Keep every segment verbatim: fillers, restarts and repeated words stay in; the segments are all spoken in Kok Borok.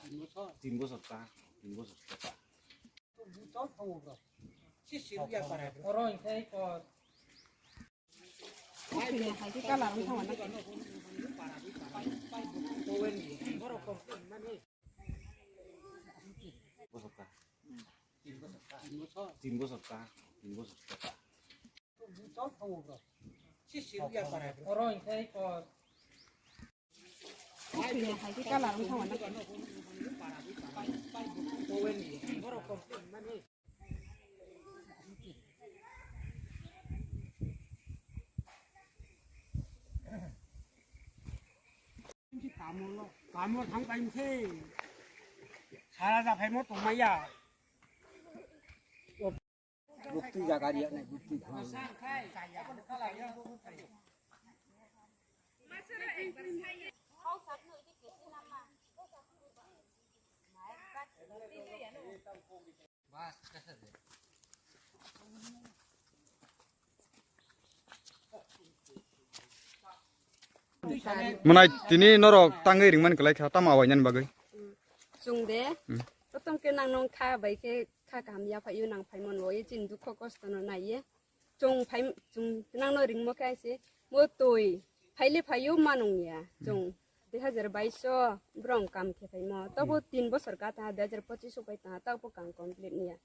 Tin bosor ta, tin bosor ta. Bosor ta. Tin bosor ta, tin bosor ta. Kamo thang paimse. Sara ja phaimo tongmaya. Bukti jaga riya nai, bukti thang. Mwnai tini norok tangwi ringmani kwlai kha, tamo awainani bagwi? Chwng de, hmm, prothom khe nang nong kha bai khe kha kaham ya phaiyo nang phaimon bo, ye chini dukho kosto no naiye. Chwng phai, chwng nang no ringmo khe aise, mo twi phaile phaiyo manung ya. Hmm. Chwng dui hazar bais o borok kam khe phaimo. Tabo, hmm, tin bosor ka ta, dui hazar pochis o pai ta, tabo kam complete niya.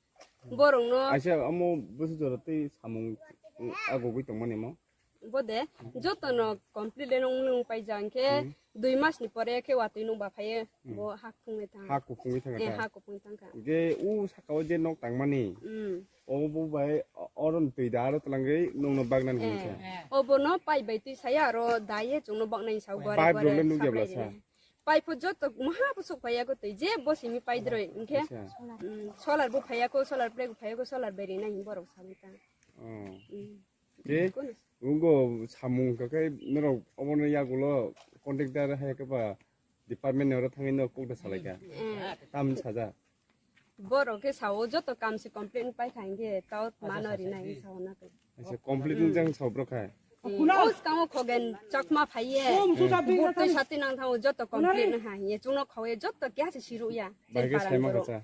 Hmm. Borok no aisa amo busu jora tei samung, mm, agogwi tongmani mo? Bo de, joto no complete le nung nung pai jang khe, hmm, dui mas ni pore khe watwi nung ba phaiye, hmm, bo ha kuphung le thang. Ha kuphung le thang. Eh, ta ha kuphung thang kha. Ge u saka o je nok tangmani. Hmm. Obo bo bai o-, oro twi da aro twlangwi nokno baknani hwnwi, eh, khe. Obono pipe bai twi saya aro da ye chwngno baknani sa gore. Pipe gore rok le nukya bla supply sa? Rinai. Pipe pho joto maha bwswk phaiya ko twi je bo simi pipe droi hwnkhe. Acha. Mm, solar bo phaiya ko, solar plate bo phaiya ko, solar bai rinai hwnwi borok sawi ta. Oh. Mm. Ke? Kono. Ungo samung ka khe norok obono yagulo contractor hai khe ba department ni oro thangwi no kok da salai kha. Eh. Tam saja. Borok khe sao joto kam se complete pai kha hinkhe tao mano rinai sao na khe. Acha, complete ni jang sao bro kha. Eh, o skang o Khogen Chakma phaiye. Bur twi sati nang thango joto complete na ha hiye. Chwngno khawi joto kya se siru ya. Bai khe saima kha cha.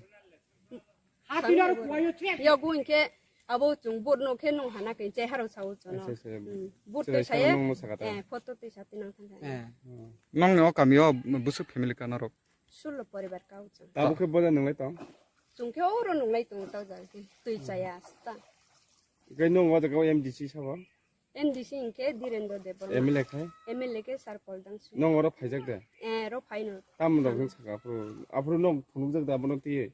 Yago hinkhe abo chwng board no khe nung hana khe cheharo sao chwngno. Acha, acha. Hmm. Board twi saye. Nung no saka ta. Eh, photo twi sati nang thang kha. Eh. Nongni o kami o busuk family ka norok? Sulo poribar ka o chwng. Tabuk khe boda nunglai tong? Chwng khe oro nunglai tongo ta jaga khe. Twi chaya asta. Khe nung o jaga o M D C sabo? M D C hinkhe Dhirendra Debbarma. M L A khe? M L A khe Sarpal Dangsu. Nong oro phaijak de? Eh, ro phaino. Tamni rok wng saka aphuru, aphuru nok phunukjak de abono twiwi?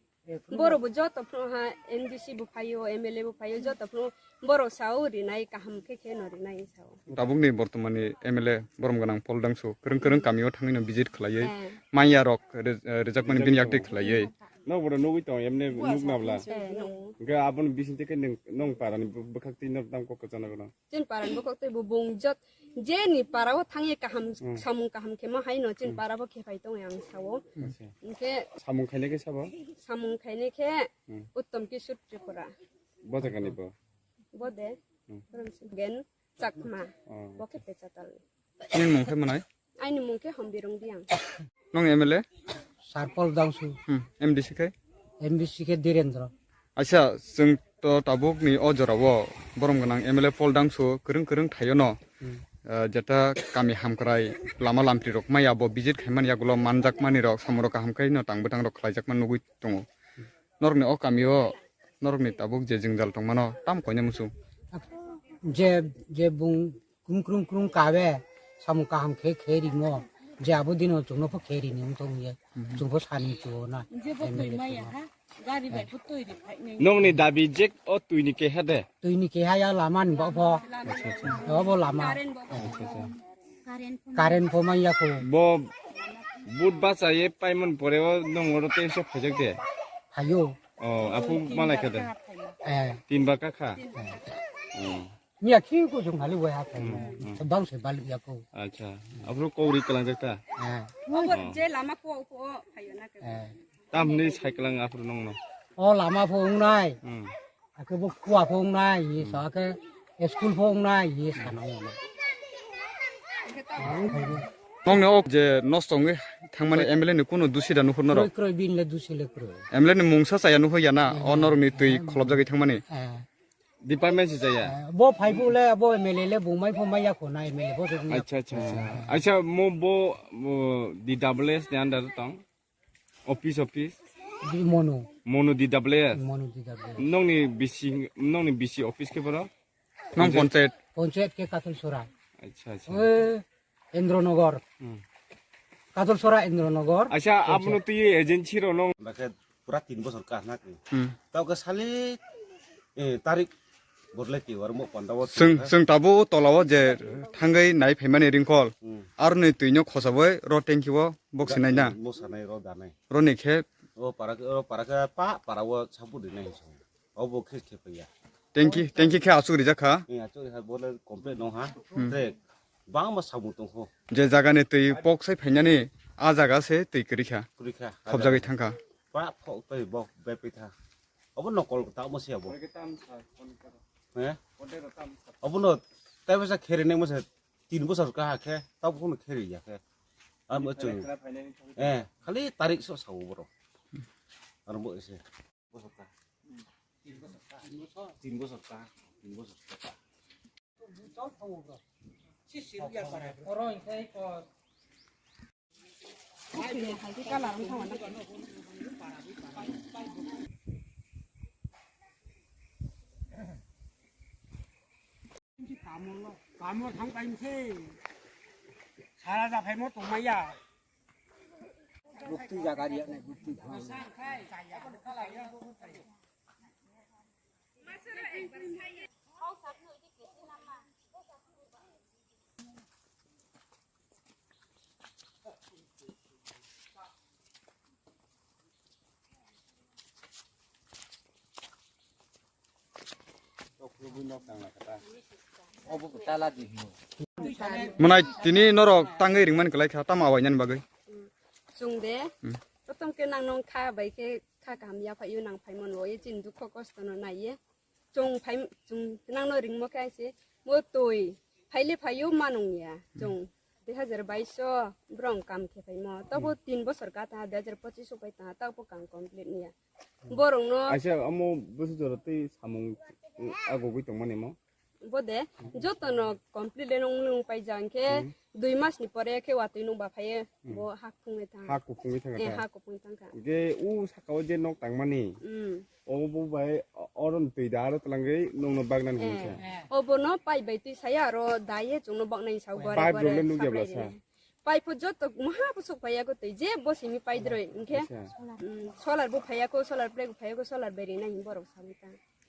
Borok bo joto phuru ha M D C bo phaio, M L A bo phaio, joto phuru borok sao rinai kaham khe khe no rinai sao. Tabukni bortomani M L A borom gwnang Pol Dangsu kwrwng kwrwng kamio thangwino visit khlaiwi, eh, manya rok re-, eh, rijakmani bini yaktwi khlaiwi. Nok bodo nugwi tong, emne nuk nabla. Eh, nuk. Hwnkhe aboni bisingtwi khe nwng, nwng parani bw-, bwkhaktwi nok tang kok kwchana gwnang. Chini parani bwkhaktwi bo bung jot, jeni parao thangwi kaham, hmm, samung kaham khema haino chini, hmm, parabo khephai tongo ang sao. Acha. Hwnkhe samung khainai khe sabo? Samung khainai khe, hmm, Uttom Kishore Tripura. Bo jagani bo? Bo de, hmm, Gen Chakma. Oh. Bo khe pecha tal. Nini mung khe mwnai? Aini mung khe Hombirung Diang. Nong M L A? Sarpol Dangsu. Hmm, M D C khe? M D C khe Dhirendra. Acha, chwng to tabuk ni o jora o borom gwnang M L A Pol Dangsu kwrwng kwrwng thaio no. Hmm. Ah, jeta kami hamkrai lama lampri rok maya bo visit khaimani yagulo manjak mani rok samung rok kaham khai no tang bwtang rok khlaijak man nugwi tongo. Norokni o kami o norokni tabuk je jwngjal tongmano tam koina muchung. Je, je bung Krung krung krung kabe samung kaham khe khe rimo. Je abo dino chwngno pho khe rini wng tong ye. Mhm. Chwng pho sani chuo na. Je bo M L A twi maya chwngno. Ha, gari bai pho twi ri phai nai. Nongni dabi je o twi ni keha de? Twi ni keha ya lama ni bo pho. Acha, acha. O bo lama. Current bo pho. Acha, acha. Current pho maya kho. Bo but bacha ye paimon pore o nong oro tei se phajak de? Phaio. O, aphung malai kha de? Eh. Tin ba kakha? Eh. Hmm. Miya khi ko jong hali wai ha ko. Hmm, hmm. Bang se bal ya ko. Acha. Aphuru kori kalang jak ta? Eh. Obo je lama ko ko phayo na ke. Eh. Tam ni sai kalang aphuru nong no. O lama pho wngnai. Hmm. Ake bo khua pho wngnai, ye sa ke school pho wngnai, ye sa na wngnai. Nokni o je nosto wngwi thangmani M L A ni kunu dusi da nuhur norok? Kroi, kroi, bini le dusi le kroi. M L A ni mungsa chaya nuhur ya na, o norokni twi kholopjagwi thangmani? Eh. Department si chaya? Eh, bo phai bo le, bo M L A le bumai phumai ya kho na M L A bo. Acha, acha, acha. Acha, mo bo, bo D W S ni under tong? Office, office? Di Monu. Monu D W S? Monu D W S. Nokni bisi, nokni bisi office khe boro? Nong panchayat? Panchayat khe Kathol Sora. Acha, acha. Eh, Indronagar. Hmm. Kajol Sora Indronagar. Acha, abono twi agency rok no. Bakhe pura tin bosor ka na ki. Hmm. Tao ke sali, eh, tarik bodle ki war mo panda wo. Seng, seng tabo tola wo je thangwi nai phaimani ringkol. Hmm. Aroni twi no khosa boi ro tanki wo bok sinai na. Mo sanai ro danai. Roni khe. O para ke, o para ke pa, para wo sabu di nai so. Obo khe khe paiya. Tanki, tanki khe asuk rijak kha. Eh, asuk rijak kha, bole complete no ha. Hmm. Tre, bangma samung tong kho. Je jaga ni twi pok sai phainani, a jaga se twi kwrwi kha. Kwrwi kha. Khobjagwi thang kha. Pa phok twi bok bai pai tha. Obo no kol ta mo se abo. He? Obo no tai basa khere nang mo se tin bosor ka ha khe, ta bo no khere ya khe. Am chung. Eh, khali tarik so sao boro. Ar bo se. Tin bosor ta. Tin bosor ta. Tin bosor ta. Kamo thang paimse. Sara da phaimo tongmaya. Bukti jaga riya nai bukti. Mwnai tini norok tangwi ringmani kwlai kha, tamo awainani bagwi? Chwng de, hmm, prothom khe nang nong kha bai khe kha kaham ya phai o nang phai mano, o chini dukho kosto no nai ye. Chwng phai, chwng nang no ringmo khe aise, mo twi phai le phai o manung ya. Chwng dui hazar bais o borok kam khe phaimo, tabo tin bosor ka ta, dui hazar pochis o pai ta, tabo kam complete niya. Borok no aisa omo busu jora tei samung, uh, agogwi tongmani mo? Bo de, joto no complete le nung nung pai jang khe, hmm, dui mas ni pore khe watwi nung ba phai, hmm, bo ha kuphung le thang. Ha kuphung le thang. Eh, ha kuphung thang kha. Ge u saka o je nok tangmani. Hmm. Obo bai o-, oron twi da aro twlangwi nokno bagna hwn khe. Eh, obono pipe bai twi saya aro da ye chwngno baknai sao gore gore. Pipe rok le nukya bwla sa? Pipe pho joto maha bwswk phaiya ko twi je bo simi pipe droi hwnkhe, acha, mm, solar bo phaiya ko, solar plate bo phaiya ko, solar bai rinai hwn borok sawi ta.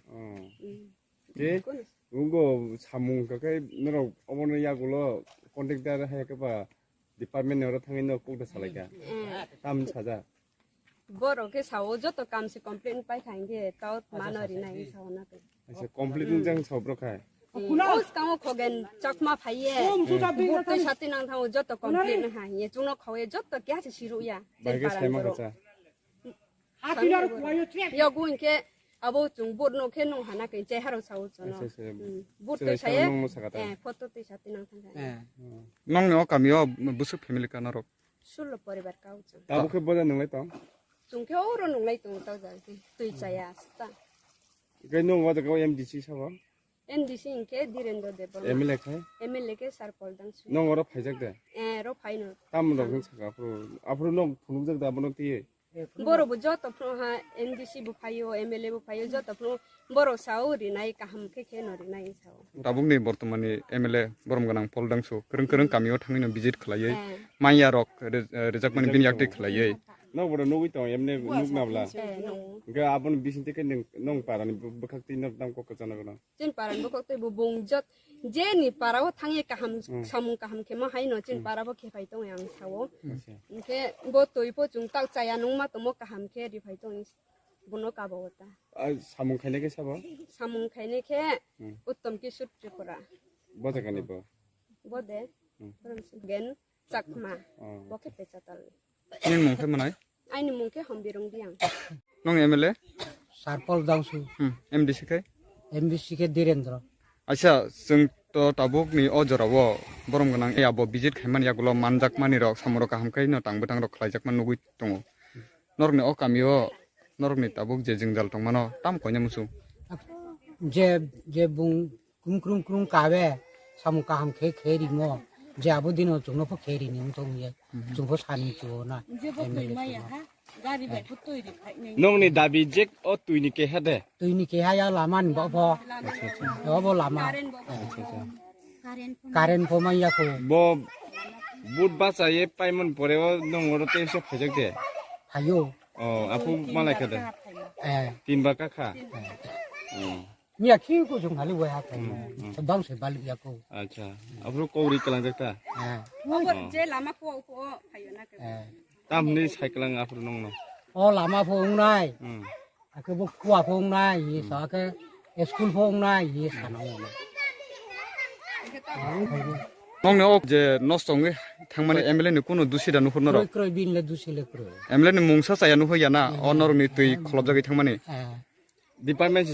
Oh. Mm. Tei wngkha samung hwnkha khe norok obono yagulo contractor hai khe ba department ni oro thangwi no kok da salai kha. Eh. Tam saja. Borok khe sao joto kam se complete pai kha hwnkhe tao mano rinai sao na khe. Acha, complete wng jang sao bro kha. Eh, o swkango Khogen Chakma phaiye. Bur twi sati nang thango joto complete wng ha hwnkhe chwngno khawi joto keha se siru ya. Bai khe saima khacha. Yago hwnkhe abo chwng board no khe nung hana khe chai haro sao chwngno. Acha, acha. Hmm. Board twi saye, eh, photo twi sati nang thang kha. Eh. Nongni o kamio bwswk family ka norok? Sullo poribar ka o chwng. Tabuk khe boda nunglai tong? Chwng khe oro nunglai tong tao jang khe twi chaya asta. Khe nung o jaga o M D C sabo? M D C hwnkhe Dhirendra Debbarma. M L A khe? M L A khe Sarpal Dangsu. Nong oro phaijak de? Eh, ro phaino. Tamni rok hwn saka aphuru, aphuru nong phunukjak de abono twiwi? Borok bo joto phuru ha M D C bo phaio, M L A bo phaio, joto phuru borok sao rinai kaham khe khe no rinai sao. Tabukni bortomani M L A borom gwnang Pol Dangsu kwrwng kwrwng kamio thangwino visit khwlaiwi, eh, manya rok re-, eh, rijakmani bini yaktwi khwlaiwi. Nokbo nugwi tongo, emne nukna bla. Eh, nung. Hwnkhe aboni bisingtwi khe nwng, nong parani bw-, bwkhaktwi nok tamo kok kwchangno gwnang. Chini parani bw koktwi bo bung jot, jeni para o thangwi kaham, hmm, samung kaham khe ma haino chini, hmm, para bo khe phai tongo ang sao. Acha. Hwnkhe bo twi pho chwng tak chaya nungma tongmo kaham khe ri phai tong bono kabo o ta. Ah, samung khainai khe sabo? Samung khainai khe, hmm, Uttom Kishore Tripura. Bo jagani bo? Bo de, hmm, Gen Chakma. Oh. Bo khe pecha tal. Nini mung khe mwnai? Aini mung khe Hombirung Riang. Nong M L A? Sarpal Dangsu. Hmm, M D C khe? M D C khe Dhirendra. Acha, chwng To tabuk ni o jora o borom gwnang ya bo visit khaimani yagulo manjak mani rok samung rok kaham khe no tang bwtang rok khlai jak man nugwi tongo. Norok ni o kami o norok ni tabuk je jwngjal tong mano tam koina musu. Je, je bung krum krum krum kabe samung kaham khe khe rimo, je abo dino chwngno pho khe rini wng tong ye. Chwng pho sani chuo na. M L A chwngno. Nongni dabi je o twi ni keha de. Twi ni keha ya lama ni bo pho. Acha, acha. Bo bo lama. Acha, acha. Current pho manya ko. Bo but bacha ye paimon pore o nong oro tension phaijak de. Hayo. O, apu malai kha de. Eh. Tin ba ka kha. Eh. O. Miya khi ko jong hali wai ha thai. Hmm, hmm. Bang se balik ya ko. Acha. Apu ko ri kalang jak ta. Eh. Obo je lama ko ko phayo na ke. Eh. Tamni cycle ang aphuru nongno. O lama pho wngnai. Hmm. Ake bo khua pho wngnai, ye sa ke school pho wngnai, ye sa nang wngnai. Nongni o je nosto wngwi thangmani M L A ni kunu dusi da nuhur norok? Kroi, kroi, bin le dusi le kroi. M L A ni mungsa chaya nuhur ya na, o norok ni twi kholopjagwi thangmani? Eh. Department